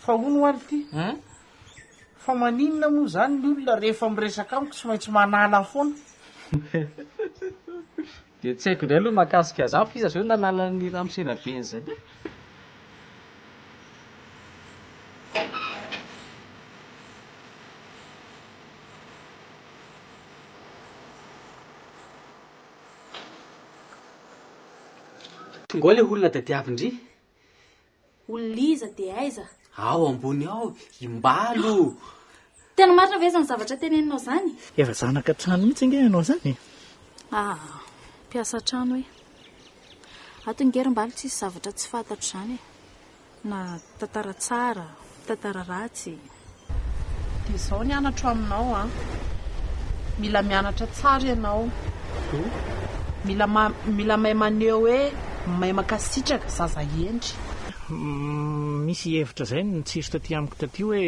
Fa hono hoa ry ty? Fa maninona moa izany ny olona rehefa miresaka amiko tsy maintsy manala foana? Dia tsy haiko indray aloha mahakasika an'izany fa iza izao no nanala an'i ramose Raben'izay? Tonga ao ilay olona tadiavin-dry. Olona iza dia aiza? Ao ambony ao, i Mbalo. Tena marina ve izany zavatra teneninao izany? Efa zanaka trano mihitsy ange ianao izany e. Ah, mpiasa trano e. Ato ange ry Mbalo tsisy zavatra tsy fantatro izany e. Na tantara tsara, tantara ratsy. Dia izao ny anatro aminao an. Mila mianatra tsara ianao. Mila mila mahay maneho hoe mahay mankasitraka, zaza hendry. Misy hevitra izay nitsiry taty amiko taty hoe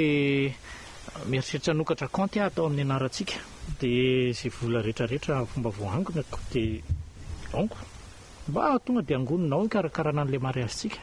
mieritreritra hanokatra kaonty aho atao amin'ny anarantsika. Dia izay vola rehetrarehetra fomba voaangonako dia donc mba tonga dia angonina ao hikarakarana an'ilay mariazintsika.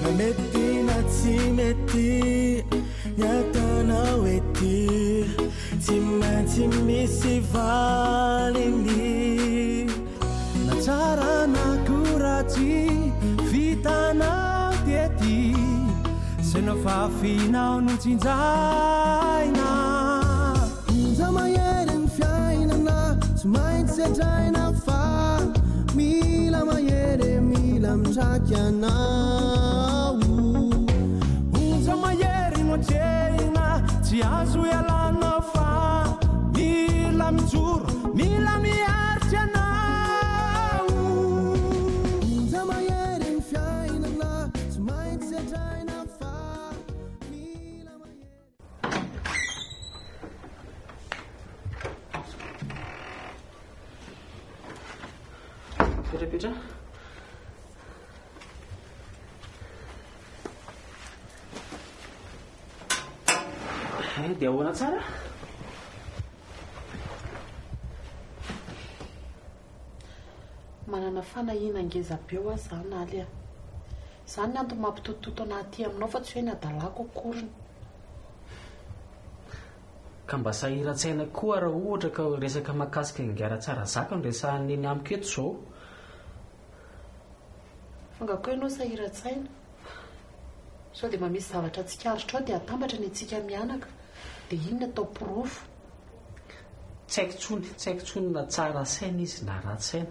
Na mety na tsy mety ny ataonao ety. Tsy maintsy misy valiny. Na tsara na koa ratsy vitanao tety. Zay nofafinao no tsinjaina. Onja mahery ny fiainana tsy maintsy sedraina fa mila mahery mila mitraky anao. Onja mahery no atrehina tsy azo ialana fa mila mijoro mila miaritra anao. Onja mahery ny fiainana tsy maintsy sedraina fa mila mahery. Mipetrapetraha. Eh, dia ahoana tsara? Manana fanahiana ngeza be hoa za Naly a! Zany ny antony mampitotototo anah aty aminao fa tsy hoe ny hadalako akoriny. Ka mba sahiran-tsaina koa raha ohatra ka resaka mahakasika an'i Ratsarajaka no resahan'i Neny amiko eto izao. Fa nga koa ianao sahiran-tsaina? Sao dia mba misy zavatra tsikaritrao dia atambatra ny antsika mianaka dia iny no atao porofo. Tsy haiko intsony, tsy haiko intsony na tsara saina izy na ratsy saina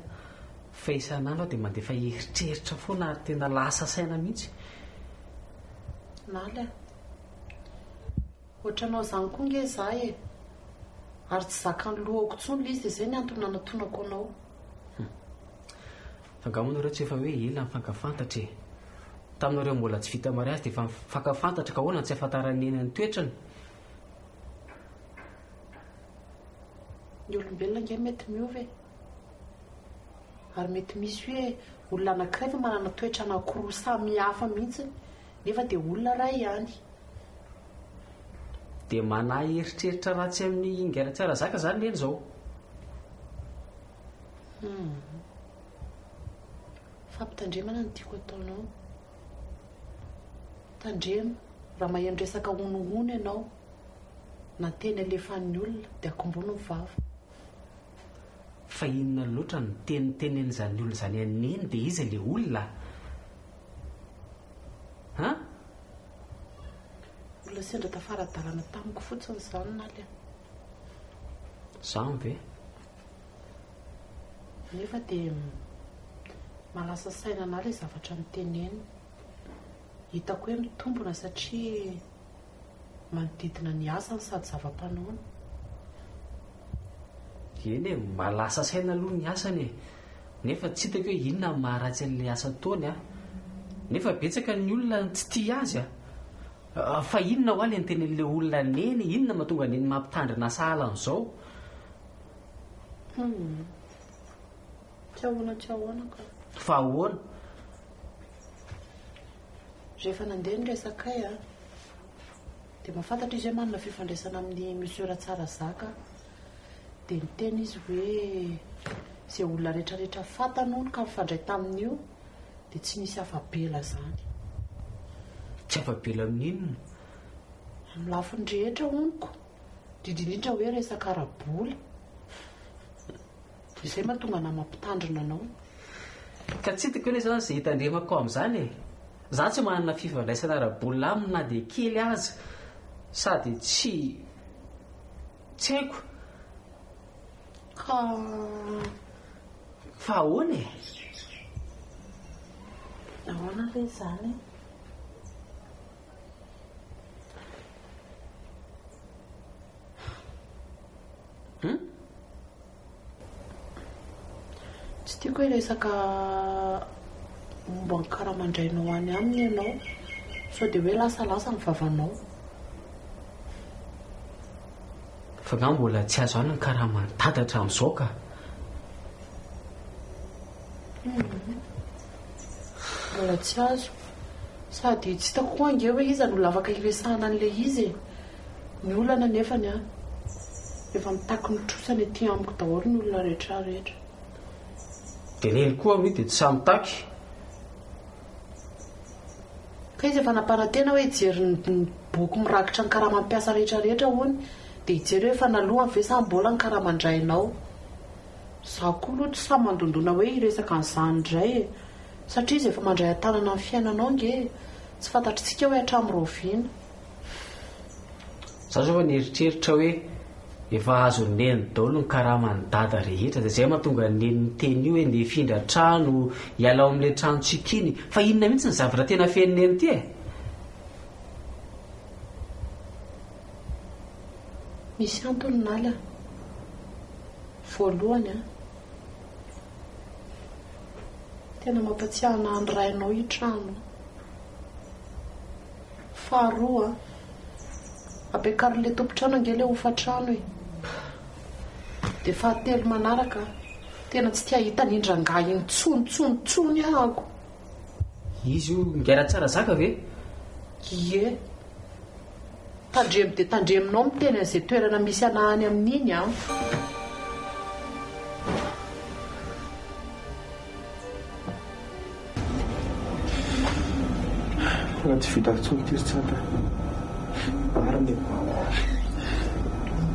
fa isan'andro aho dia mandefa eritreritra foana ary tena lasa saina mihitsy. Naly a! Ohatranao izany koa nge za e! Ary tsy zakan'ny lohako intsony ilay izy dia izay ny antony nanatonako anao. Hum. Fa angaha moa nareo tsy efa hoe ela nifankafantatra e? Taminareo mbola tsy vita mariazy dia efa nifankafantatra ka ahoana no tsy ahafantaran'i Neny ny toetrany? Ny olombelona ange mety miova e! Ary mety misy hoe olona anankiray fa manana toetra anankiroa samy hafa mihitsy nefa dia olona iray ihany. Dia manahy eritreritra ratsy amin'i Ingahy Ratsiarazaka izany neny izao? Hum. Fampitandremana no tiako ataonao. Tandremo raha maheno resaka honohono ianao. na teny alefan'ny olona dia akombono ny vava. Fa inona loatra no teny tenenin'izany olona izany an'i Neny dia iza ilay olona a? An? Olona sendra tafara-dalana tamiko fotsiny izany Naly a. Izany ve? Nefa dia mahalasa saina anah ilay zavatra noteneniny. Hitako hoe mitombina satria manodidina ny asany sady zava-panaony. Eny e, mba lasa saina aloha ny asany e. Nefa tsy hitako hoe inona no maharatsy an'ilay asa ataony a. Nefa betsaka ny olona tsy tia azy a. Fa inona hoa ilay nitenenin'ilay olona neny? Inona no mahatonga neny mampitandrina sahala an'izao? Humm. Tsy ahoana tsy ahoana ka. Fa ahoana? Rehefa nandeha ny resakay a, dia mahafantatra izy hoe manana fifandraisana amin'i Monsieur Ratsarazaka. Dia niteny izy hoe izay olona rehetrarehetra fantany hono ka nifandray tamin'io dia tsy nisy afa-bela izany. Tsy afa-bela amin'inona? Amin'ny lafiny rehetra hono ko. Indrindra indrindra hoe resaka ara-bola. Dia izay mahatonga anà mampitandrina anao. Ka tsy hitako anie izany izay hitandremako amin'izany e! Izaho tsy manana fifandraisana ara-bola aminy na dia kely aza, sady tsy. Tsy haiko. Ka. Fa ahoana e? Ahoana re izany e? Hum? Tsy tiako hoe resaka momba ny karamandrainao any aminy ianao, sao dia hoe lasalasa ny vavanao. Fa angaha mbola tsy azo any ny karaman'i dada hatramin'izao ka. Hum. Mbola tsy azo. Sady tsy hitako koa ange hoe iza no lavaka hiresahana an'ilay izy e. Ny olana anefany an, efa mitaky ny trosany aty amiko daholo ny olona rehetra rehetra. Dia neny koa amin'io dia tsy sahy mitaky. Ka izy efa nampanantena hoe hijery ny boky mirakitra ny karaman'ny mpiasa rehetra rehetra hono, dia hijery hoe efa nalohany ve sa mbola ny karaman-drainao. Izaho koa aloha tsy sahy mandondona hoe hiresaka an'izany indray e! Satria izy efa mandray an-tanana ny fiainanao ange e! Tsy fantatr'tsika hoe hatramin'ny rahoviana. Za zao efa nieritreritra hoe efa azon'i Neny daholo ny karaman'i Dada rehetra dia zay mahatonga an'i Neny miteny io hoe ndeha hifindra trano, hiala ao amin'ilay tranontsika iny. Fa inona mihitsy ny zavatra tena fen'i Neny ity e? Misy antony Nala. Voalohany an, tena mampatsiahy anah ny rainao io trano io. Faharoa, ampiakarin'ilay tompon-trano ange ilay hofan-trano e. Dia fahatelo manaraka, tena tsy te hahita an'iny rangahy iny intsony intsony intsony ahako. Izy io ingahy Ratsarazaka ve? Ie. Tandremo dia tandremonao miteny an'izay toerana misy anah any amin'iny an. Tena tsy vitako intsony ity ry Tsanta a. Marina e.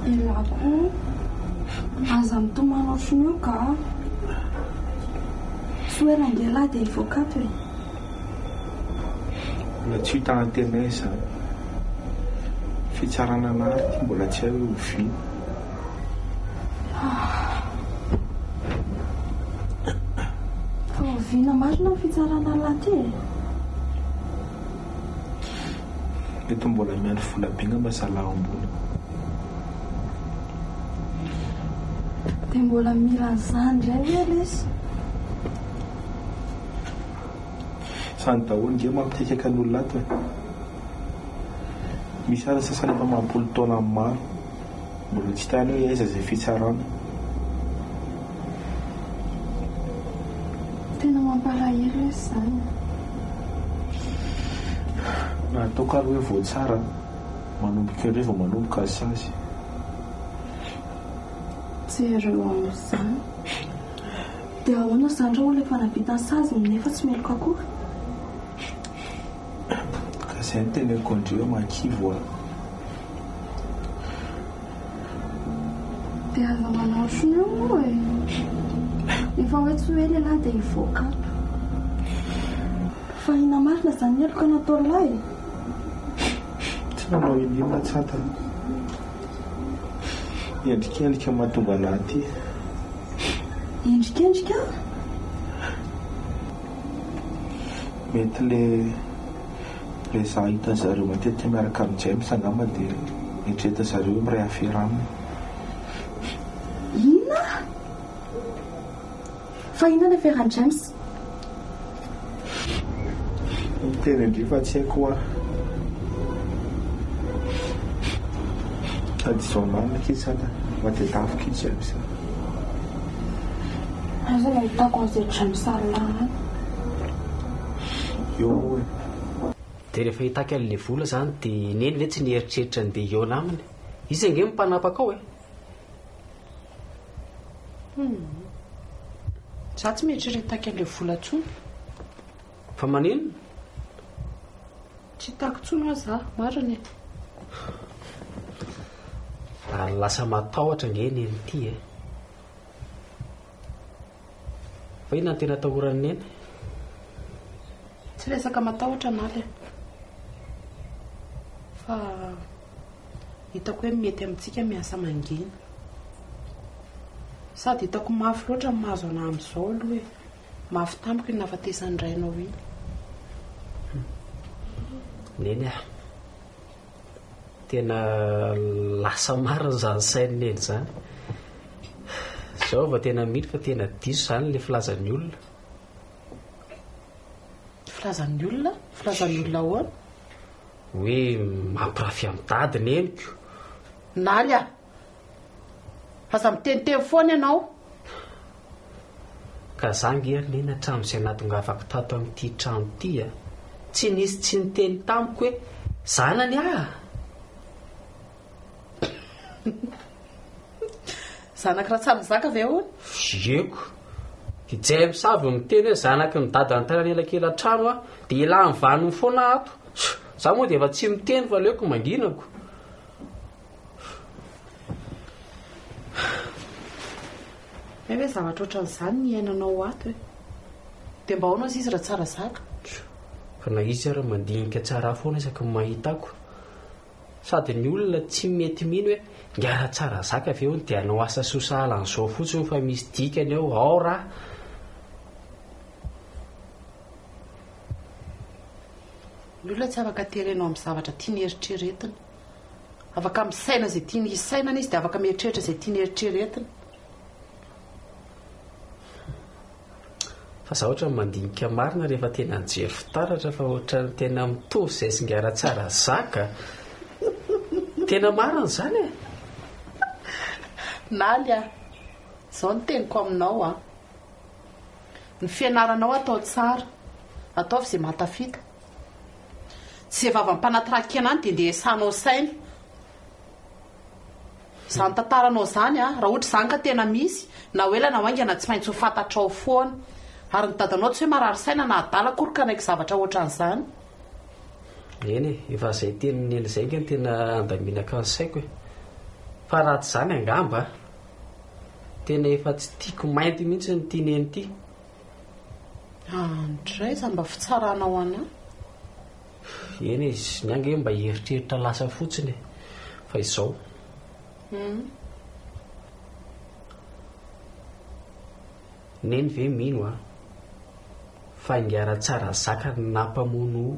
Elah koa aza mitomany ohatran'io ka. Tsy hoe raha ingahy dia hivoaka ato e. Mbola tsy hita antenaina izany. Fitsarana an'Ary ity mbola tsy hay hoe oviana. Fa oviana marina ny fitsarana an'lah ty e? Mety mbola miandry vola be ngamba zalahy ambony. Dia mbola mila an'izany indray ve lesy? Zany daholo nge mampikiakiaka ny olona ato e. Misy aza sasany efa mampolo taona maro mbola tsy hita ihany hoe aiza izay fitsarana. Tena mampalahelo lesy izany. Raha ataoko ary hoe voatsara, manomboka eo indray vao manomboka ny sazy. Jereo amin'izany. Dia ahoana izany raha olona efa nahavita ny saziny nefa tsy meloka akory? Ka izay no teneniko an-dry hoe mahakivy hoa. Dia aza manao ohatran'io moa e! Efa hoe tsy ho ela ialahy dia hivoaka ato. Fa inona marina izany heloka nataon'lah e? Tsy nanao inon'inona tsantana. Endrikendrika mahatonga anah aty. Endrikendrika? Mety le. Ilay za hitan zareo matetika miaraka amin'i James angamba dia eritreretin zareo hoe miray afera aminy. Inona? Fa inona ny aferan'i James? Miteny an-dry fa tsy haiko hoa. Sady izao marina akia zany a, mba tedaviko i James a. Aiza no ahitako an'izay James Allah any? Eo moa e. Dia rehefa hitaky an'ilay vola izany dia i Neny ve tsy nieritreritra ny dia hihaona aminy? Izy ange no mpanapaka ao e! Humm. Za tsy mieritreritra hitaky an'ilay vola intsony. Fa maninona? Tsy hitaky intsony hoa za, marina e. Ary lasa matahotra ange Neny ity e. Fa inona no tena atahoran'i Neny? Tsy resaka matahotra Naly a. Fa hitako hoe mety amintsika miasa mangina. Sady hitako mafy loatra ny mahazo anà amin'izao aloha e. Mafy tamiko iny nahafatesan'ny rainao iny. Neny a. Tena lasa marina izany sain'i Neny izany. Izao vao tena mino fa tena diso izany ilay filazan'ny olona. Filazan'ny olona? Filazan'ny olona ahoana? Hoe mampirafy amin'i Dada neniko. Naly a! Aza miteniteny foana ianao. Ka za nge ry Neny hatramin'izay nahatongavako tato amin'ity trano ity a, tsy nisy tsy niteny tamiko hoe zanany aho. Zanak'i Ratsamizaka ve hono? Ieko. I James avy miteny hoe zanaky ny dadan'ny taran'elakelan-trano aho, dia ilany vanony foana aho ato. Za moa dia efa tsy miteny fa aleoko manginako. Hay ve zavatra ohatran'izany ny iainanao ato e? Dia mba ahoana ozy izy raha tsara zaka? Fa na izy ara mandinika tsara foana isaky ny mahita ako. Sady ny olona tsy mety mino hoe ingahy ratsara zaka ve hono dia hanao asa soa sahala an'izao fotsiny fa misy dikany ao, ao raha. Ny olona tsy afaka terenao amin'ny zavatra tiany eritreretina. Afaka misaina izay tiany hisainana izy dia afaka mieritreritra izay tiany eritreretina. Fa za ohatran'ny mandinika marina rehefa tena nijery fitaratra fa ohatran'ny tena mitovy izay singara tsara zaka. Tena marina izany e! Naly a! Izao no teniko aminao a! Ny fianaranao atao tsara, ataovy izay mahatafita. Tsy izay vava mpanatrakena any dia ndeha esahanao saina. Izany tantaranao izany a, raha ohatra izany ka tena misy, na ho ela na ho haingana tsy maintsy ho fantatrao foana. Ary ny dadanao tsy hoe marary saina na adala akory ka hanaiky zavatra ohatran'izany. Eny e, efa izay tenin'i Neny izay ange no tena andaminako ny saiko e. Fa raha tsy izany angamba, tena efa tsy tiako mainty mihitsy ity Neny ity. Andray za mba fitsaranao anah. Eny e, ny ahy ange mba eritreritra lasa fotsiny e. Fa izao. Neny ve mino a, fa ingahy Ratsarazaka no nampamono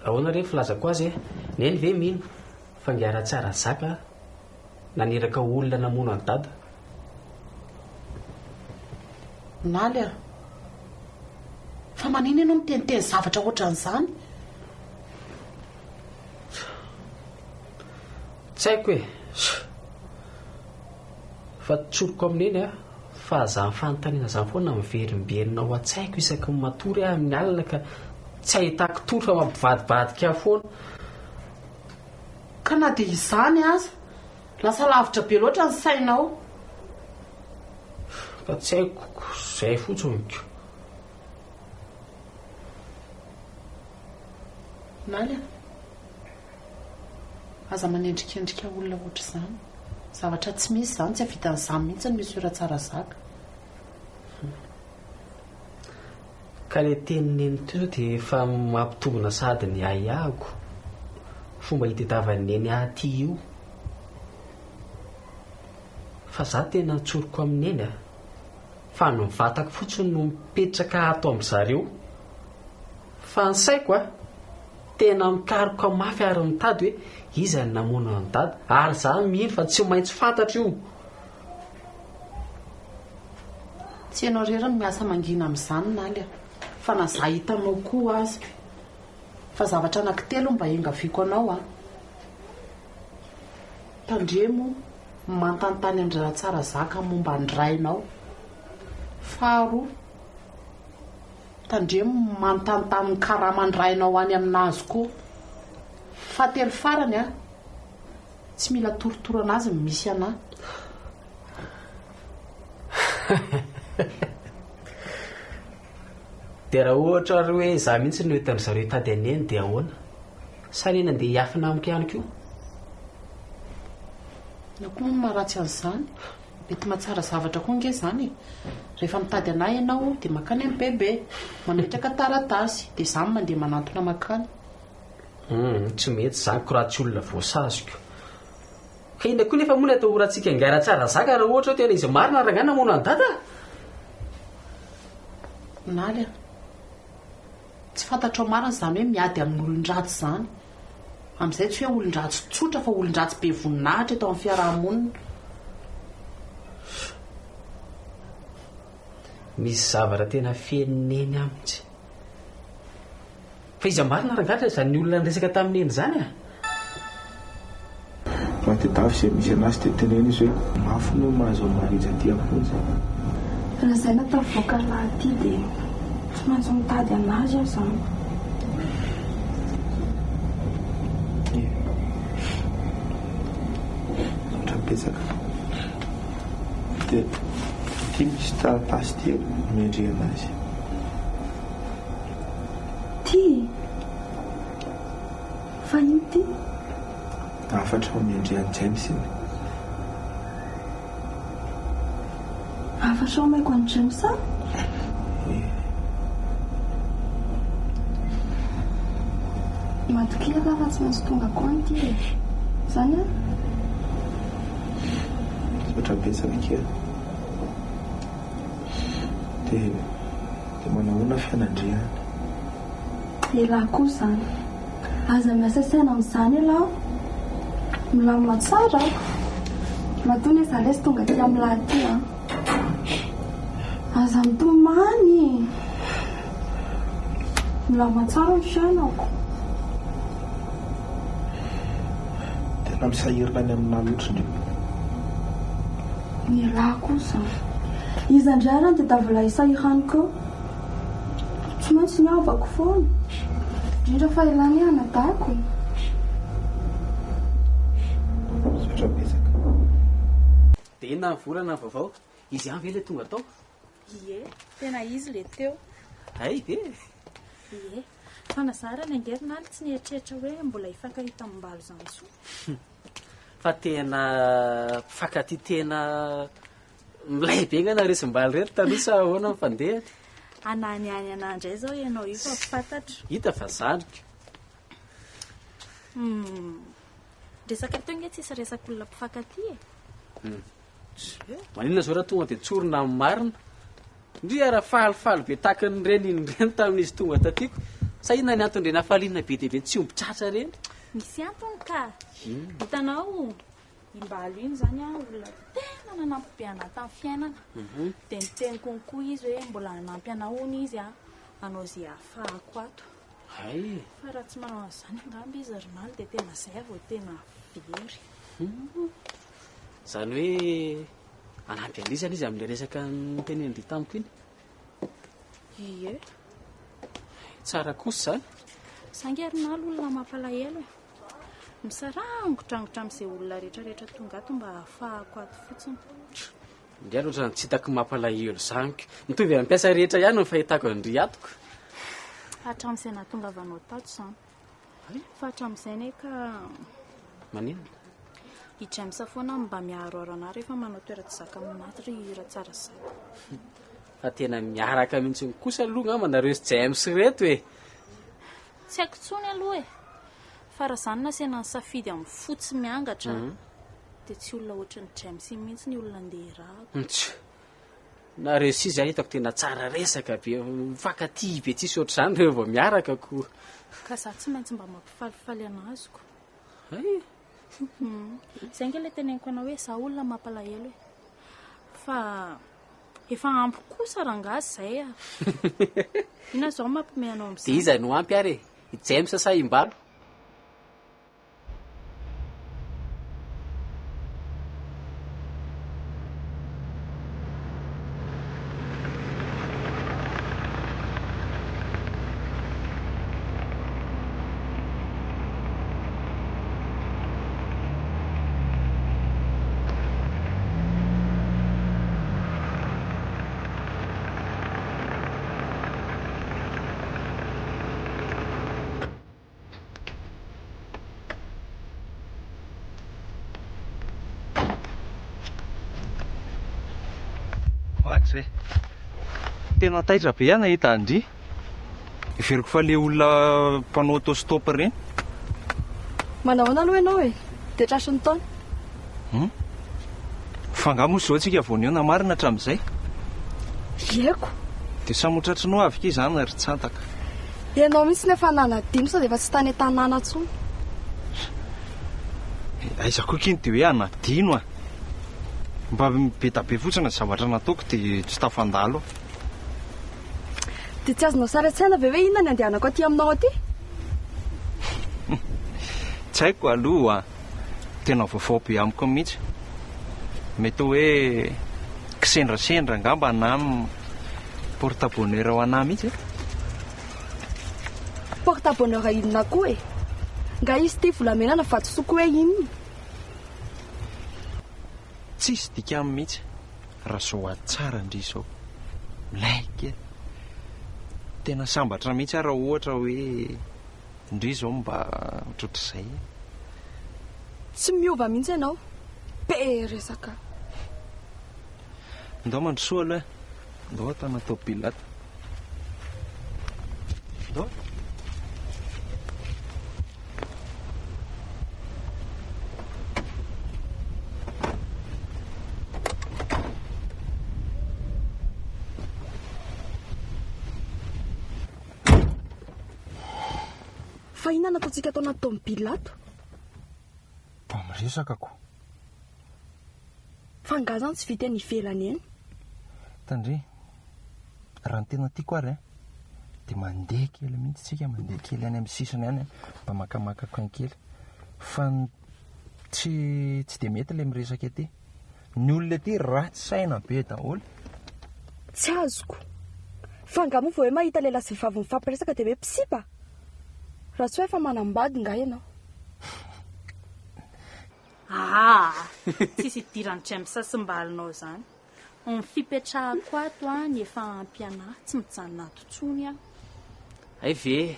Ahoana re ny filazako azy e? Neny ve mino fa ingahy Ratsarazaka Naniraka olona namono an'i Dada. Naly a! Fa manina ianao miteniteny zavatra ohatran'izany? Tsy haiko e! Fa tsoriko amin'i Neny a, fa izany fanontaniana izany foana miverimberina ao an-tsaiko isaky ny matory aho amin'ny alina ka tsy ahitako tory fa mampivadibadika ahy foana. Ka na dia izany aza, lasa lavitra be loatra ny sainao. Fa tsy haiko, izay fotsiny ko. Naly a! Aza manendrikendrika olona ohatr'izany. Zavatra tsy misy izany, tsy hahavitan'izany mihitsy ny Monsieur Ratsarazaka. Ka le tenin'i Neny teo dia efa mampitombina sahady ny ahiahiko. Fomba itediavan'i Neny ahy aty io. Fa za tena tsoriko amin'i Neny a! Fa ny vatako fotsiny no mipetraka ato amin-dry zareo. Fa ny saiko a, tena mikaroka mafy ary mitady hoe iza no namono an'i Dada, ary za mino fa tsy maintsy fantatro io. Tsy ianao irery no miasa mangina amin'izany Naly a, fa na za hitanao koa aza. Fa zavatra anankitelo no mba iangaviako anao a. Tandremo ny manontanontany an-dry Ratsarazaka momba ny rainao. Faharoa, tandremo ny manontanontany ny karaman'ny rainao any aminazy koa. Fahatelo farany a, tsy mila torotorana azy ny misy anà. Dia raha ohatra ary hoe izaho mihitsy no entin-dry zareo hitady an'i Neny dia ahoana? Sa Neny andeha hiafina amiko ihany koa? Inona koa moa no maharatsy an'izany? Mety mahatsara zavatra koa ange izany e! Rehefa mitady anà ianao dia mankany amin'i Bebe, mametraka taratasy, dia izaho no mandeha manantona mankany. Hum, tsy mety izany ko raha tsy olona voasaziko. Ka inona koa nefa moa ny atahorantsika ingahy Ratsara zaka raha ohatra hoe tena izy marina rangahy namono an'i Dada? Naly a! Tsy fantatrao marina izany hoe miady amin'olon-dratsy izany. Amin'izay tsy hoe olon-dratsy tsotra fa olon-dratsy be voninahitra eto amin'ny fiaraha-monina. Misy zavatra tena feno neny aminy. Fa iza marina rangahy izany olona niresaka tamin'i Neny izany a? Raha tedavy izay misy anazy dia teneno izy hoe mafy no mahazo an'i Marija aty am-ponja. Raha izay no tafavoaka lahy aty dia tsy maintsy mitady anazy aho izany. Ie. Misaotra betsaka. Dia ity misy taratasy ity mendrika anazy. Ty? Fa ino ty? Hafatra omendry an'i James iny. Hafatra omeko an'i James an? Ie. Matokia aloha fa tsy maintsy tonga koa any ty e. Zany an? Misaotra betsaka akia. Dia dia manahoana fiainandry any? Elah koa izany. Aza miasa saina amin'izany elah. Milamina tsara a. Matoa anie za lesy tonga aty amin'lah aty a. Aza mitomany e. Milamina tsara ny fiainako. Tena misahirana any aminà loatra ndry. Ny elah koa izany. Iza indray ary no tadiavin'lah hisahiraniko eo? Tsy maintsy ny havako foana. Indrindra fa elah anie anadahiko e. Misaotra betsaka. Dia inona ny volana vaovao? Izy ihany ve ilay tonga tao? Ie, tena izy ilay teo. Hay ve? Ie. Fa nazarany ange ry Naly tsy nieritreritra hoe mbola hifankahita amim-balo izany intsony. Fa tena mpifankatia tena milay be nga nareo sy Mbalo ireto taloha sa ahoana ny fandehany? Anany any anà indray izao ianao io fa fantatro. Hita fa zandriko. Hum. Resaka teo nge tsisy resak'olona mpifankatia e. Hum. Maninona zao raha tonga dia tsorina ny marina? Ndry ara falifaly be tahaka ny reny iny ireny tamin'izy tonga taty ko. Sa inona ny anton'ireny hafaliana be dia be tsy omby tratra ireny? Misy antony ka. Inona? Hitanao, i Mbalo iny izany an, olona tena nanampy be anah tamin'ny fiainana. Dia niteny konko izy hoe mbola hanampy anah hono izy an, hanao izay hahafahako ato. Hay! Fa raha tsy manao an'izany angamba izy ry Maly dia tena izay aho vao tena very. Izany hoe hanampy an'i izany izy amin'ilay resaka notenenin-dry tamiko iny? Ie. Tsara kosa izany. Za ange ry Naly olona mampalahelo e. Misarangotrangotra amin'izay olona rehetrarehetra tonga ato mba hahafahako ato fotsiny. Ndry aloha ohatran'ny tsy hitako mampalahelo izany ko. Mitovy amin'ny mpiasa rehetra ihany ny fahitako an-dry ato ko. Hatramin'izay nahatongavanao tato izany. Fa hatramin'izay anie ka. Maninona? I James foana no mba miaroaro anah rehefa manao toeran-tsy zaka aminah ry Ratsarasaka. Fa tena miaraka mihitsy kosa aloha angamba nareo sy James ireto e! Tsy haiko intsony aloha e! Fa raha izany no asiana ny safidy amin'ny fo tsy miangatra dia tsy olona ohatran'i James iny mihitsy ny olona andeha hirahako. Ntsa! Nareo sy izy hitako tena tsara resaka be, mifankatia be tsisy ohatr'izany reo vao miaraka ko. Ka za tsy maintsy mba mampifalifaly anazy ko. Hay. Zay ange ilay teneniko anao hoe za olona mampalahelo e. Fa efa ampy kosa rangahy zay a. Inona izao no mampiomehy anao amin'izany? Dia iza no ampy ary e? I James sa i Mbalo? Ohatry e! Tena taitra be aho nahita an-dry. Heveriko fa le olona mpanao auto-stop ireny. Manao ahoana aloha ianao e? Dia tratry ny taona. Hum? Fa angaha moa izao tsika vao nihaona marina hatramin'izay? Ieko. Dia samy ho tratry ny ho avy kay izany ry tsantaka. Ianao mihitsy no efa nanadino sao dia efa tsy tany an-tanàna intsony. Aiza koa k'iny dia hoe hanadino a! Mba be da be fotsiny ny zavatra nataoko dia tsy tafandalo aho. Dia tsy azonao sary an-tsaina ve hoe inona ny andehanako aty aminao aty? Tsy haiko aloha a! Tena vaovao be amiko mihitsy. Mety hoe kisendrasendra angamba na porte bonheur ho anah mihitsy e. Porte bonheur inona koa e? Nga izy ity volamena na vatosoa koa hoe inona? Tsisy dikany mihitsy raha zao ady tsara ndry zao. Milay kely. Tena sambatra mihitsy aho raha ohatra hoe ndry zao mba ohatrohatr'izay e. Tsy miova mihitsy ianao. Be resaka. Ndao mandrosoa aloha e. Ndao atana tôbila ato. Ndao. Fa inona no ataontsika ato anaty tômôbila ato? Mba miresaka ko. Fa angaha zany tsy vita eny ivelany eny? Tandria, raha ny tena tiako ary an, dia mandeha kely mihitsy tsika, mandeha kely any amin'ny sisiny any an, mba makamaka coin kely. Fa ny tsy tsy dia mety ilay miresaka ety. Ny olona ety ratsy saina be daholo. Tsy azoko. Fa angaha moa vao hoe mahita lehilahy sy vehivavy mifampiresaka dia hoe mpisipa? Raha tsy hoe efa manambady nga ianao. Aa! Tsisy idiran'i James sy Mbalinao izany. Ny fipetrahako ato an efa ampy anah, tsy mijanona ato intsony aho. Hay ve?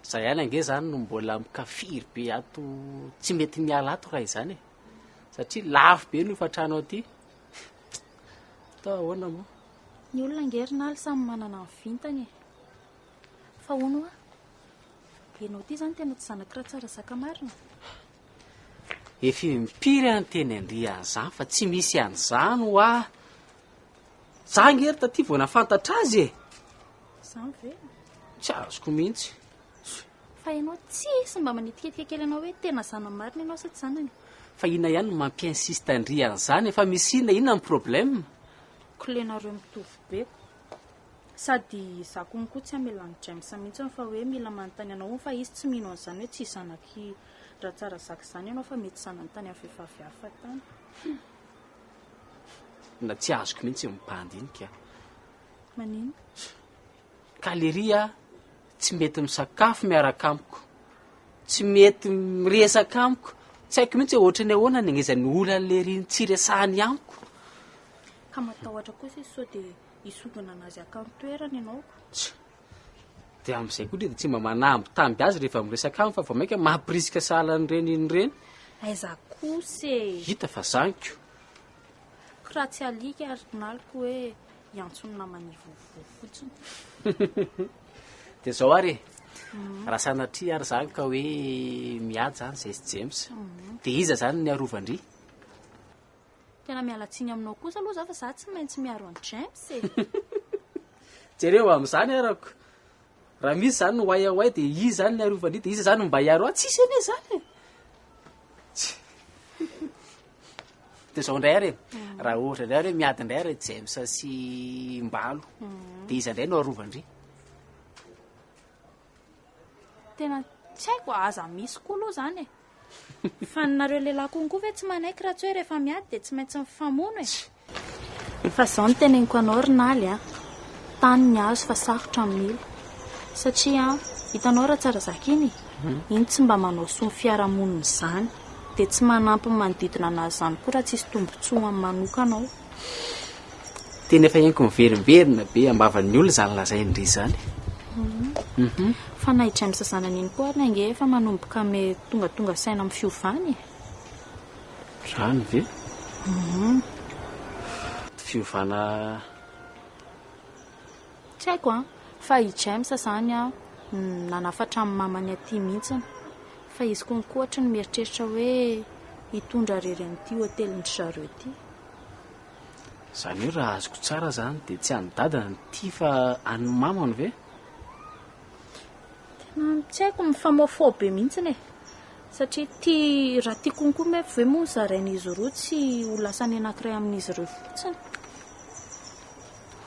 Za ihany ange izany no mbola mikafiry be ato tsy mety miala ato raha izany e. Satria lafo be ny hofantrano aty. Atao ahoana moa? Ny olona ange ry Naly samy manana ny vintany e. Fa hono hoa, ianao ity izany tena tsy zanak'i Ratsarazaka marina? Efa impiry aho niteny an-dry an'izany fa tsy misy an'izany hoa. Za ange ry taty vao nahafantatra azy e! Izany ve? Tsy azoko mihitsy. Fa ianao tsisy mba manitikitika kely anao hoe tena zanany marina ianao sa tsy zanany? Fa inona ihany no mampi-insiste an-dry an'izany? Efa misy inona? Inona ny problème? Kolenareo mitovy be ko. Sady za konko tsy hamela an'i James mihitsy fa hoe mila manontany anao hono fa izy tsy mino an'izany hoe tsy zanak'i Ratsarazaka izany ianao fa mety zanany tany amin'ny vehivavy hafa tany. Tena tsy azoko mihitsy iny bandy iny ka. Maninona? Ka lery a, tsy mety misakafo miaraka amiko, tsy mety miresaka amiko, tsy haiko mihitsy hoe ohatran'ny ahoana ny angezan'ny olan'i lery iny tsy resahany amiko. Ka matahotra kosa izy sao dia Hisongona anazy haka ny toerany ianao. Tsia. Dia amin'izay koa dia tsy mba manambitamby azy rehefa miresaka aminy fa vao mainka mampirisika sahala an'ireny iny ireny. Aiza kosa e! Hita fa zaniko. Ko raha tsy alika ary naliko hoe hiantso ny namany hivovoa fotsiny. Dia izao ary e! Raha sanatria ary izany ka hoe miady izany izay sy James, dia iza izany ny arovan-dry? Tena miala tsiny aminao kosa aloha za fa za tsy maintsy miaro an'i James e. Jereo amin'izany arako. Raha misy izany ny oay oay dia iza izany ny arovany dia iza izany no mba hiaro ahy? Tsisy anie izany e. Dia izao indray ary e. Raha ohatra indray ary hoe miady indray ary James sy Mbalo dia iza indray no arovan-dry? Tena tsy haiko, aza misy koa aloha izany e. Fa ny nareo lehilahy konko ve tsy manaiky raha tsy hoe rehefa miady dia tsy maintsy mifamono e? Fa izao no teneniko anao ry Naly a, tany ny azo fa sarotra ny mila. Satria hitanao Ratsarazaka iny, iny tsy mba manao soa ny fiarahamonina izany. Dia tsy manampy ny manodidina anazy izany koa raha tsisy tombotsoany manokana ao. Tena efa henoko miverimberina be am-bavan'ny olona izany lazain-dry izany. Fa na i James zanany iny koa ary ange efa manomboka me tongatonga saina amin'ny fiovany e. Zany ve? Fiovana. Tsy haiko an, fa i James izany an, nanafatra ny mamany aty mihitsiny. Fa izy konko ohatry ny mieritreritra hoe hitondra irery an'ity hotelin-dry zareo ity. Izany hoe raha azoko tsara izany dia tsy an'i dadany ity fa an'ny mamany ve? Tena tsy haiko, mifamoafoa be mihitsiny e. Satria ity, raha ity konko moa ve moa zarain'izy roa tsy ho lasan'ny anankiray amin'izy ireo fotsiny.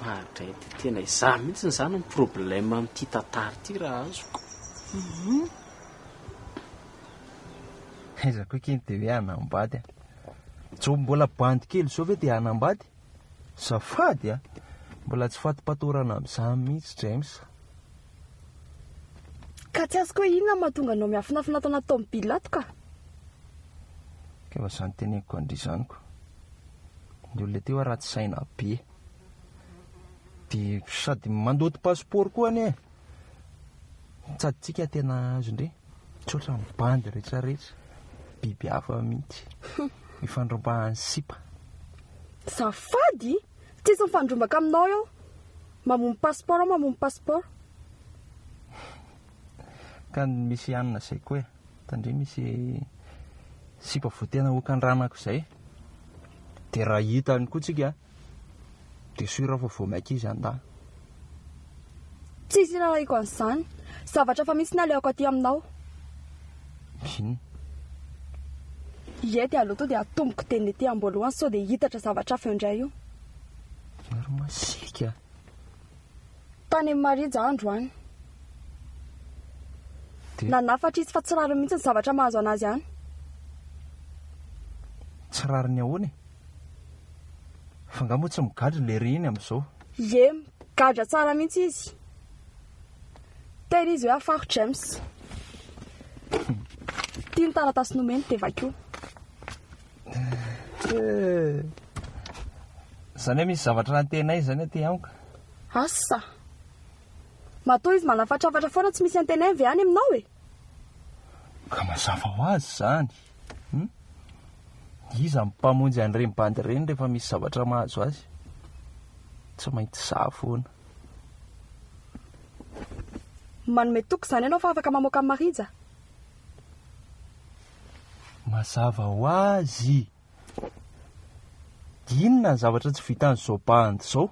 Oadray, dia tena izaho mihitsy izany no problème amin'ity tantara ity raha azoko. Aiza koa akia ny dia hoe hanambady a. Zao mbola bandy kely zao ve dia hanambady? Zafady a! Mbola tsy fatipatorana amin'izany mihitsy James. Ka tsy azoko hoe inona no mahatonga anao miafinafina ato anaty tomobile ato ka. Ka efa izany teneniko an-dry izany ko. Ny olona ety hoa ratsy saina be. Dia sady mandoto passeport koa anie e. Sady tsika tena azon-dry. Tsy ohatran'ny bandy retraretra. Biby hafa mihitsy. Ifandrombahan'ny sipa. Zafady! Tsisy mifandrombaka aminao eo. Mamono passeport aho, mamono passeport. Ka misy hanina izay koa e. Tandremo misy sipa vao tena hokandranako izay. Dia raha hitany koa tsika dia sûr fa vao maika izy handà. Tsisy irarahiko an'izany. Zavatra hafa mihitsy ny alehako aty aminao. Inona? Ie dia aleo tonga dia atomboko teny ety am-boalohany sao dia hitatra zavatra hafa eo indray io. Ary masiaka. Tany amin'i Marija aho androany. Dia? Nanafatra izy fa tsy rariny mihitsy ny zavatra mahazo an'azy any. Tsy rariny ahoana e? Fa angaha moa tsy migadra ilay reny amin'izao? Ie, migadra tsara mihitsy izy. Tena izy hoe afaro James. Ity ny taratasy nomeny dia vakio. Izany hoe misy zavatra antenaina izany aty amiko. Asa! Matoa izy manafatrafatra foana tsy misy antenainy ve any aminao e? Ka mazava ho azy izany. Hum? Iza no mpamonjy an'ireny bandy ireny rehefa misy zavatra mahazo azy? Tsy maintsy izaho foana. Manome toky izany ianao fa afaka mamoaka an'i Marija? Mazava ho azy! Inona ny zavatra tsy vitan'izao bandy izao?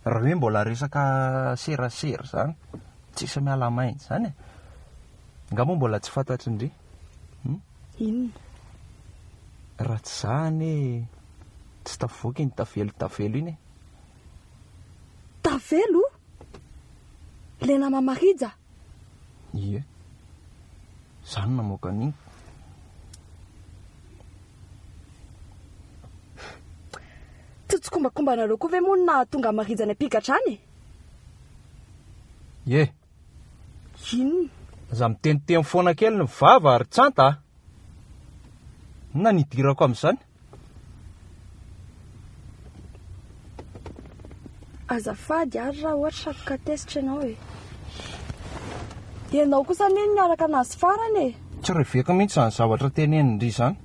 Raha hoe mbola resaka serasera izany, tsisy miala maina izany e! Angaha moa mbola tsy fantatry ndry? Hum? Inona? Raha tsy za anie tsy tafavoaka iny tavelo tavelo iny e! Tavelo? Ilay nama Marija? Ie. Za no namoaka an'iny. Tsy tsikombakombanareo koa ve moa no nahatonga an'i Marija any am-pigadrana e? Ie. Inona? Aza miteniteny foana kely ny vava ry Tsanta a! Inona no idirako amin'izany? Azafady ary raha ohatra ka tezitra ianao e. Ianao kosa anie no niaraka nazy farany e. Tsy reveko mihitsy izany zavatra tenenin-dry izany.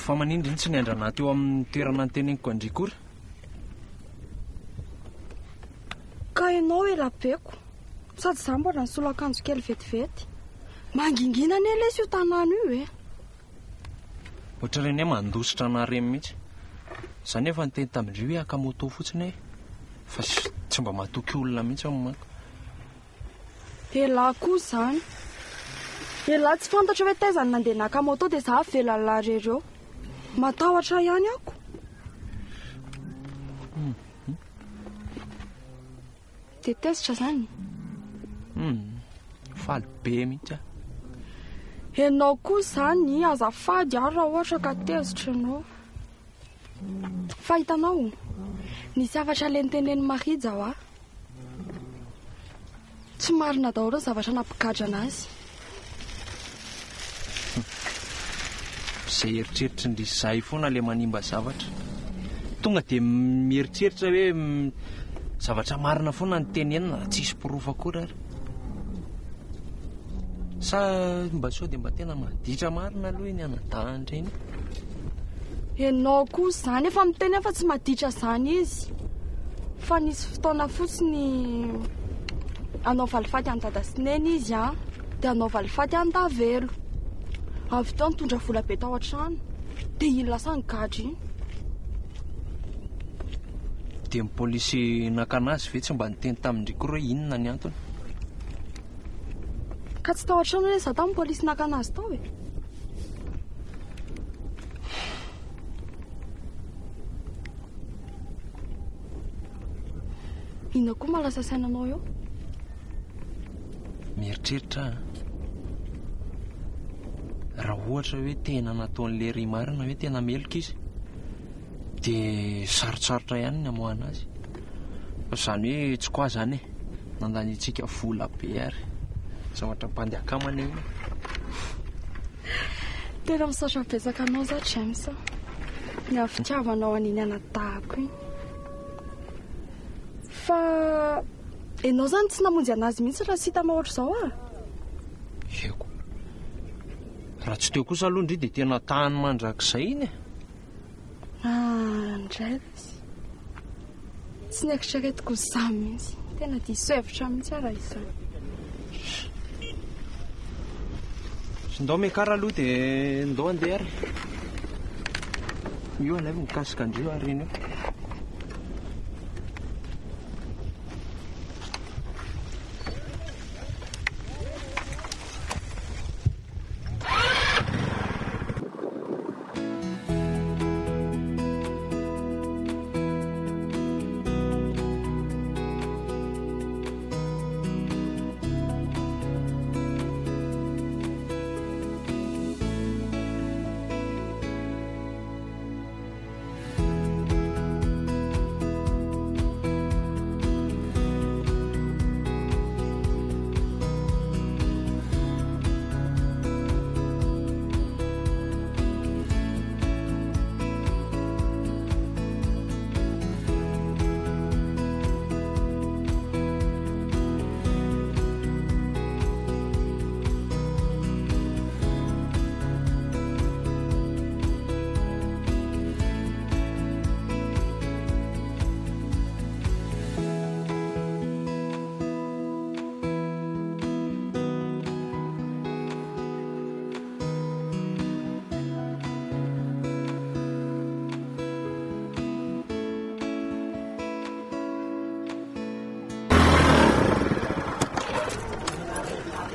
Fa manino ndry no tsy niandry anah teo amin'ny toerana niteneniko an-dry kory? Ka ianao ela beko. Sady za mbola nisolo akanjo kely vetivety. Mangingina anie lesy io tanàna io e. Ohatran'ireny hoe mandositra anah ireny mihitsy. Za nefa niteny tamin-dry hoe haka moto fotsiny e. Fa tsy mba matoky olona mihitsy aho manko. Elah koa izany. Elah tsy fantatra hoe taiza no nandeha naka moto dia za avela an'lah irery eo. Matahotra ihany ako. Dia tezitra izany? Hum, faly be mihitsy aho. Ianao koa izany azafady ary raha ohatra ka tezitra ianao. Fa hitanao, nisy hafatra le notenenin'i Marija hoa. Tsy marina daholo ny zavatra nampigadra anazy. Izay eritreritrin-dry zahay foana ilay manimba zavatra. Tonga dia mieritreritra hoe zavatra marina foana ny tenenina raha tsisy porofo akory ary. Sa mba sao dia mba tena maditra marina aloha iny anadahany ireny? Ianao koa izany efa miteny aho fa tsy maditra izany izy. Fa nisy fotoana fotsiny hanao valifaty an'i Dada sy Neny izy an, dia hanao valifaty an'i Davelo. Avy teo nitondra vola be tao an-trano, dia iny lasa nigadra iny. Dia ny polisy nakana azy ve tsy mba niteny tamin-dry koa hoe inona ny antony? Ka tsy tao an-trano anie izaho tamin'ny polisy nakana azy tao e. Inona koa mahalasa saina anao eo? Mieritreritra aho. Raha ohatra hoe tena nataon'i Lery marina hoe tena meloka izy, dia sarotsarotra ihany ny hamoahana azy. Fa izany hoe tsy quoi izany e. Nandaniantsika vola be ary. Zavatra bandy akama anie iny. Tena misaotra betsaka anao za James a. Ny amin'ny fitiavanao an'iny anadahako iny. Fa ianao izany tsy namonjy anazy mihitsy raha tsy hitanao ohatr'izao ah. Eko. Raha tsy teo kosa aloha ndry dia tena tany mandrakizay iny e. Ah, ndray izy. Tsy neritreretiko izany mihitsy. Tena diso hevitra mihitsy aho raha izany. Ndao miakara aloha dia ndao andeha ary. Io alaivo mikasika an-dry ary iny io.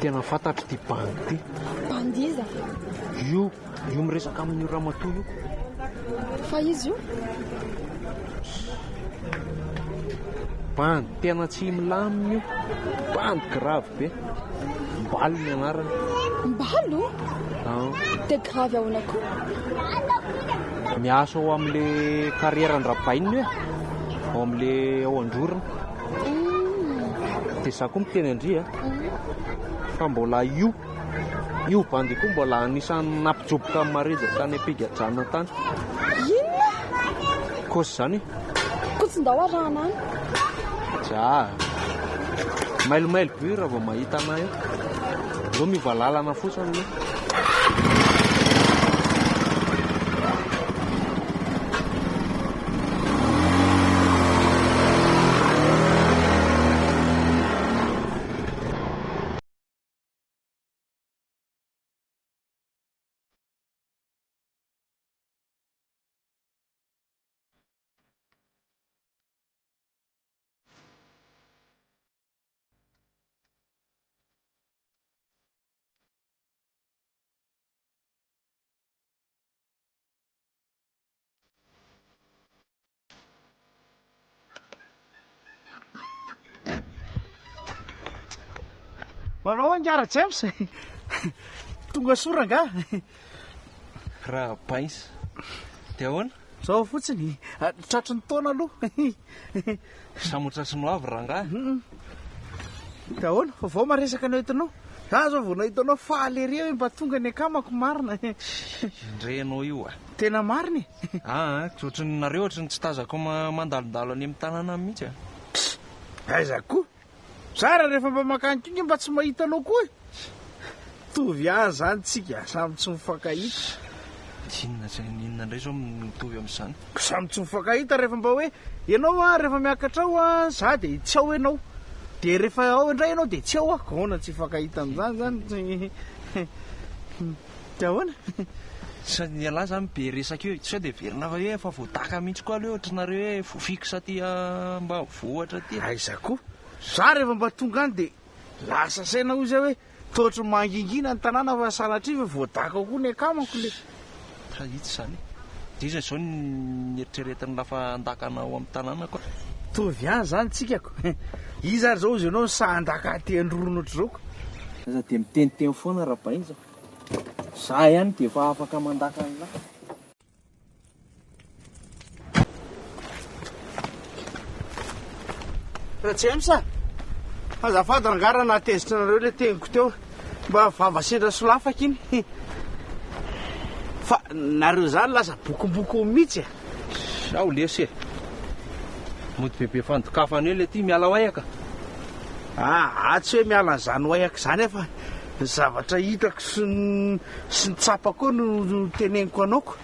Tena fantatro ity bandy ity. Bandy iza? Io, io miresaka amin'io ramatoa io. Fa izy io? Bandy tena tsy milamina io. Bandy grave be. Mbalo ny anarany. Mbalo? Ah. Dia grave ahoana koa? Miasa ao amin'le carrière an-dRabainina io e. Ao amin'le ao Androrona. Dia za koa miteny an-dry a. Fa mbola io, io bandy io koa mbola anisan'ny nampijoboka an'i Marija tany am-pigadrana tany. Inona? Kôsy izany e. Koa tsy ndao arahana any. Za. Mailomailo be io raha vao mahita anah eo. Aleo miova lalana fotsiny aloha. Manao angaha Rajames? Tonga soa rangaha. Raha Bains. Dia ahoana? Zao fotsiny, tratry ny taona aloha. Samy ho tratry ny ho avy rangaha. Dia ahoana? Vaovao maresaka no entinao? Za zao vao nahita anao faly ery hoe mba tonga ny akamako marina. Indray ianao io a. Tena marina e. Aa, tsy ohatry ny nareo ohatry ny tsy tazako mandalondalo any amin'ny tanàna mihitsy a. Aiza koa? Zara rehefa mba mankany koa nge mba tsy mahita anao koa e! Mitovy ihany zany tsika, samy tsy mifankahita. Inona zay, inona indray zao mitovy amin'izany? Samy tsy mifankahita rehefa mba hoe ianao an rehefa miakatra ao an za dia tsy ao ianao, dia rehefa ao indray ianao dia tsy ao aho, ka ahoana tsy hifankahita amin'izany zany? Dia ahoana? Sa ialahy zany be resaka eo e, sao dia heverina fa hoe efa voadaka mihitsy koa aloha ohatry nareo hoe voa fixe aty ambanivohitra aty e. Aiza koa? Za rehefa mba tonga any dia lasa saina hoy zay hoe toa ohatry ny mangingina ny tanàna fa sanatria ve voadaka koa ny akamako le. Fa itsy izany e. Dia iza izao ny eritreretin'la fa handakana ao amin'ny tanàna ko? Mitovy ihany izany tsika ko. Iza ary izao hozy ianao no sahy handaka aty androrona ohatr'izao ko? Aza dia miteniteny foana Rabainja fa za ihany dia efa afaka mandaka an'la. Rajames a! Azafady rangahy raha nahatezitra anareo ilay teniko teo. Mba vava sendra solafaka iny. Fa nareo izany lasa bokomboko mihitsy e. Ao lesy e. Mody bebe fandokafana eo le ty, miala wayaka. Ah, tsy hoe miala an'izany wayaka izany aho fa ny zavatra hitako sy ny sy ny tsapako eo no teneniko anao ko.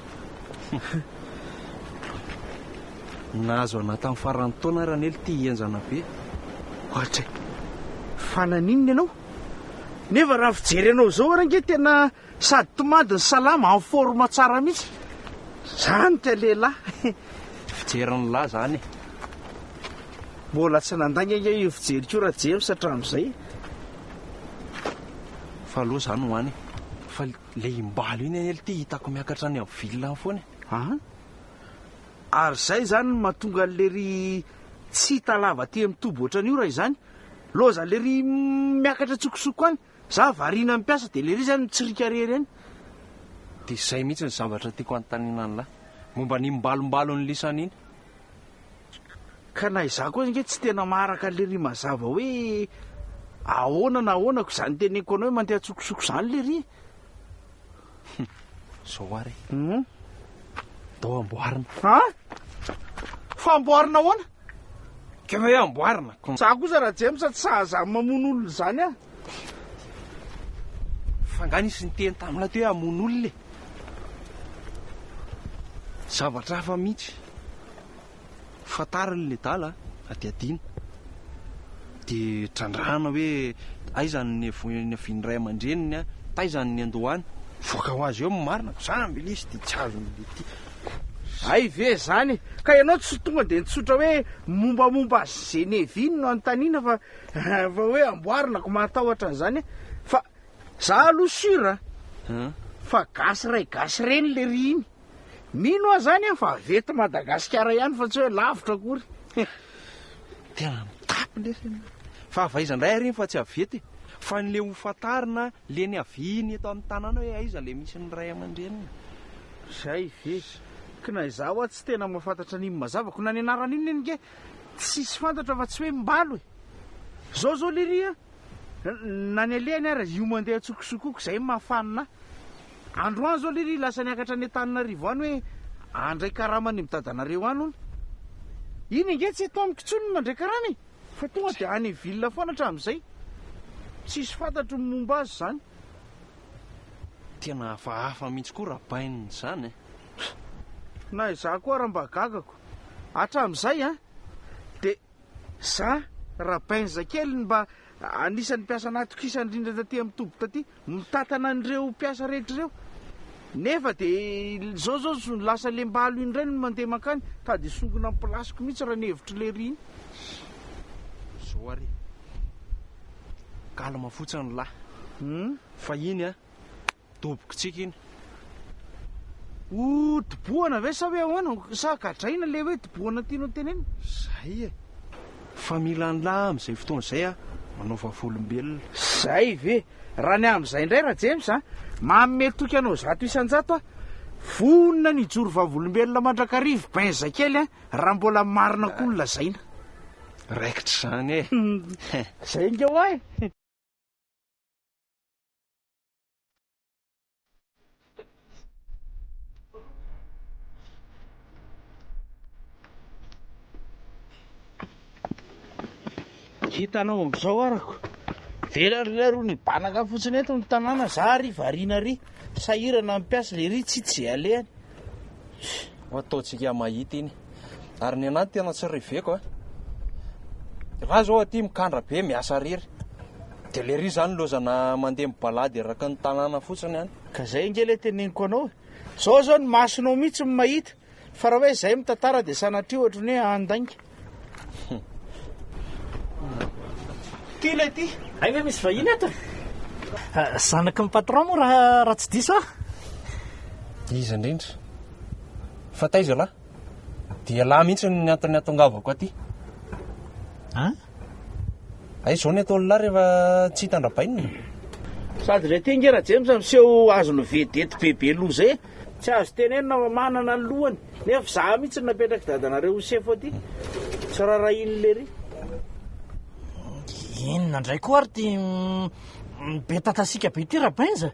Nahazo anah tamin'ny faran'ny taona ary anie lty henjana be. Ohatra e! Fa naninona ianao? Nefa raha fijery anao izao ary ange tena sady tomady no salama, en forme tsara mihitsy. Zany ka lehilahy. Fijerin'ny lahy zany e. Mbola tsy nandainga ange io fijeriko io Rajames hatramin'izay. Fa aleo zany ho any e. Fa le imbalo iny anie lty hitako miakatra any amin'ny ville any foana e. An? Ary izay izany no mahatonga an'i lery tsy hita lava aty amin'ny toby ohatran'io raha izany. Loza lery miakatra an-tsokosoko any. Za variana mpiasa dia lery izany mitsirika rery any. Dia izay mihitsy ny zavatra tiako hanontaniana an'lah. Momba an'iny mbalombalon'ny lisany iny. Ka na izaho koa ange tsy tena maharaka an'i lery mazava hoe ahoana na ahoana ko izany teneniko anao hoe mandeha an-tsokosoko izany lery e. Zao ary e. Hum. Ndao amboarina. An? Fa amboarina ahoana? Ka hoe amboarina. Za kosa raha James tsy sahaza mamono olona izany aho. Fa nga nisy niteny tamin'ilay teo hoe hamono olona e? Zavatra hafa mihitsy. Fantariny le dala adihadiana. Dia trandrahana hoe aiza ny niavian'ny ray aman-dreniny, taiza ny niandohany. Mivoaka ho azy eo ny marina, zany ve lesy dia tsy azon'ny le ty. Hay ve zany e! Ka ianao tsy tonga dia nitsotra hoe mombamomba azy ze Nevin no anontaniana fa fa hoe amboarina ko mahatahotra an'izany fa za aloha sur a! Fa gasy ray gasy reny le ry iny. Mino aho zany an fa avy eto Madagasikara ihany fa tsy hoe lavitra akory. Tena mitapy lesy ianao. Fa avy aiza indray ary iny fa tsy avy eto e. Fa ny le ho fantarina le niaviany eto amin'ny tanàna hoe aiza le misy ny ray aman-dreniny. Zay ve. Ko na izaho hoa tsy tena mahafantatra an'iny mazava ko na ny anaran'iny ange tsisy fantatra fa tsy hoe Mbalo e. Zao zao lery a, na ny alehany ara io mandeha an-tsokosokoko zay mahafanina ahy. Androany zao lery lasa niakatra any Antananarivo any hoe handray karama any amin'ny dadanareo any hono. Iny ange tsy eto amiko intsony ny mandray karama e! Fa tonga dia any ville foana hatramin'izay. Tsisy fantatro ny momba azy izany. Tena hafahafa mihitsy koa raha bainina izany e! Na izaho koa ara mba gagako. Hatramin'izay an! Dia za Rabainza kely no mba anisan'ny mpiasa natokisana indrindra taty amin'ny toby taty. Mitantana an'ireo mpiasa rehetra ireo. Nefa dia izao izao zo lasa lembalo indray no mandeha mankany, tady hisongona amin'ny place-ko mihitsy raha ny hevitr'i lery iny. Zao ary e. Calme fotsiny lahy. Fa iny an, dobokitsika iny. Ho dobohana ve sa hoe ahoana? Sa gadraina ilay hoe dobohana tianao tenenina? Zay e. Fa mila an'lah amin'izay fotoana izay aho. Manao vavolombelona. Zay ve? Raha ny amin'izay indray Rajames a, manome toky anao 100% aho, vonona ny hijoro vavolombelona mandrakariva Benja kely a, raha mbola marina koa ny lazaina. Raikitra izany e! Zay nge hoa e! Hitanao amin'izao arako. Velany ry leroa nibanaka fotsiny eto ny tanàna, za ary variana ary sahirana ny mpiasa, lery tsy hita izay alehany. Ho ataontsika mahita iny. Ary ny anahy tena tsy reveko a. Raha zao aty mikandra be miasa rery. Dia lery zany lozana mandeha mibalady eraky ny tanàna fotsiny any. Ka zay ange le teneniko anao e. Zao zao ny masonao mihitsy no mahita. Fa raha hoe zay mitantara dia sanatria ohatry ny hoe handainga. Ty ilay ty. Hay ve misy vahiny ato e? Zanaky ny patron moa raha raha tsy diso aho. Iza indrindra? Fa taiza ialahy? Dia ialahy mihitsy ny antony hatongavako aty. An? Hay izao ny ataon'ilahy rehefa tsy hitan-dRabainina. Sady ilay ty ange Rajames miseho azon'ny vedety bebe loza e. Tsy azo tenenina fa manana ny lohany. Nefa za mihitsy no napetrak'i dadanareo ho sefo aty. Tsy rarahian'i lery. Inona indray koa ary ty be tatasika be ty Rabenja?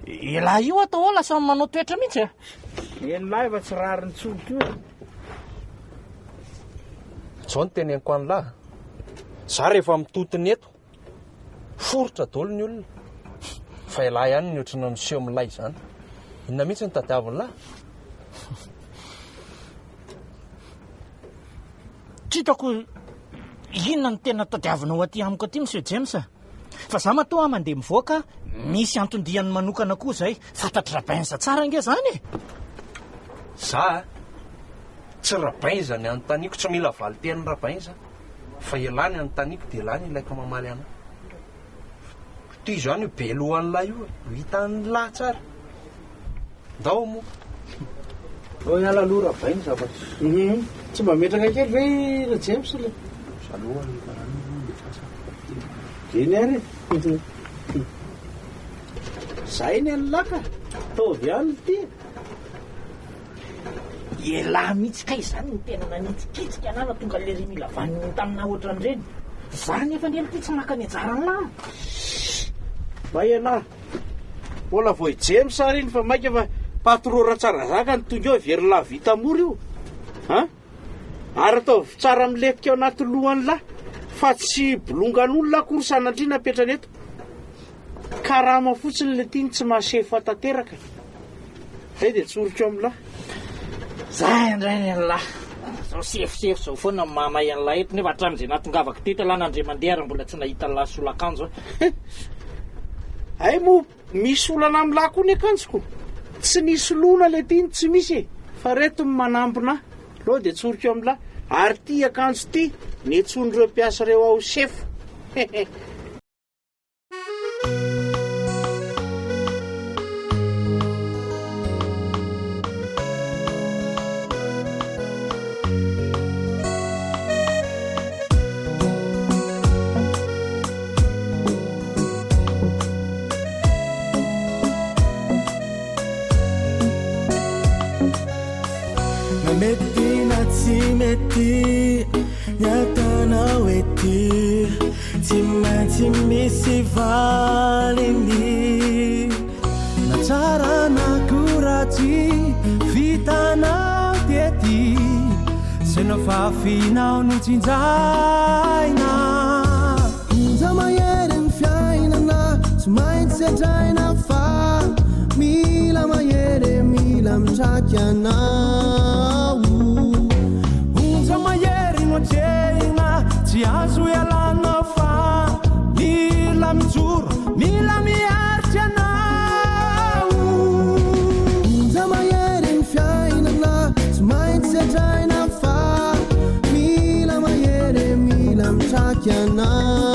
Elah io atao ao lasa manao toetra mihitsy a. Elah efa tsy rariny intsony koa e. Zao no teneniko an'lah. Za rehefa mitotona eto, foritra daholo ny olona. Fa elah ihany ny ohatrany miseho milay izany. Inona mihitsy no tadiavin'lah? Tsy hitako inona no tena tadiavinao aty amiko aty Monsieur James a. Fa za matoa mandeha mivoaka misy anton-diany manokana koa zay. Fantatry Rabenza tsara ange zany e. Za a! Tsy Rabenza ny anontaniako, tsy mila valin-tenin'i Rabenza fa ialahy ny anontaniako dia ialahy no ilaiko mamaly anah. Toy izany io be lohan'lah io e, ho hitan'lah tsara. Ndao moa. Ndao hiala aloha Rabenza fa tsy mba metraka kely ve i Rajames le? Aloha rehefa any aloha le fasa. Eny ary e. Zay ny an'lah ka. Ataovy ihany ity. Elah mihitsy kay izany no tena nanitsikitsika anah na tonga lery mila vaniny taminah ohatran'ireny. Za nefa anie ity tsy maka ny anjaran'lah. Bay elah. Mbola vao i James ary iny fa maika fa patron Ratsarazaka no tonga eo heverina vita mora io. An? Ary ataovy tsara milentika ao anaty lohan'lah fa tsy bolongan'olona akory sanatria napetrany eto. Karama fotsiny le tiany tsy maha sefo tanteraka. Zay dia tsoriko amin'lah. Zay indray ny an'lah. Zao sefosefo zao foana no mahamay an'lah eto nefa hatramin'izay nahatongavako teto lah nandre mandeha ary mbola tsy nahita an'lah solakanjo aho. Hay moa misy olana amin'lah koa ny akanjoko. Tsy nisy lona le tiany tsy misy e. Fa reto ny manambina ahy. Lo dia tsoriko amin'lah. Ary ty akanjo ty nentsoin'ireo mpiasa ireo aho sefo. Hehe. Na mety na tsy mety ny ataonao ety Tsy maintsy misy valiny Na tsara na koa ratsy vitanao tety Zay nofafinao no tsinjaina Onja mahery ny fiainana tsy maintsy sedraina fa Mila mahery mila mitraky anao Onja mahery no atrehina tsy azo ialana fa Mila mijoro mila miaritra anao Onja mahery ny fiainana tsy maintsy sedraina fa Mila mahery mila mitraky anao.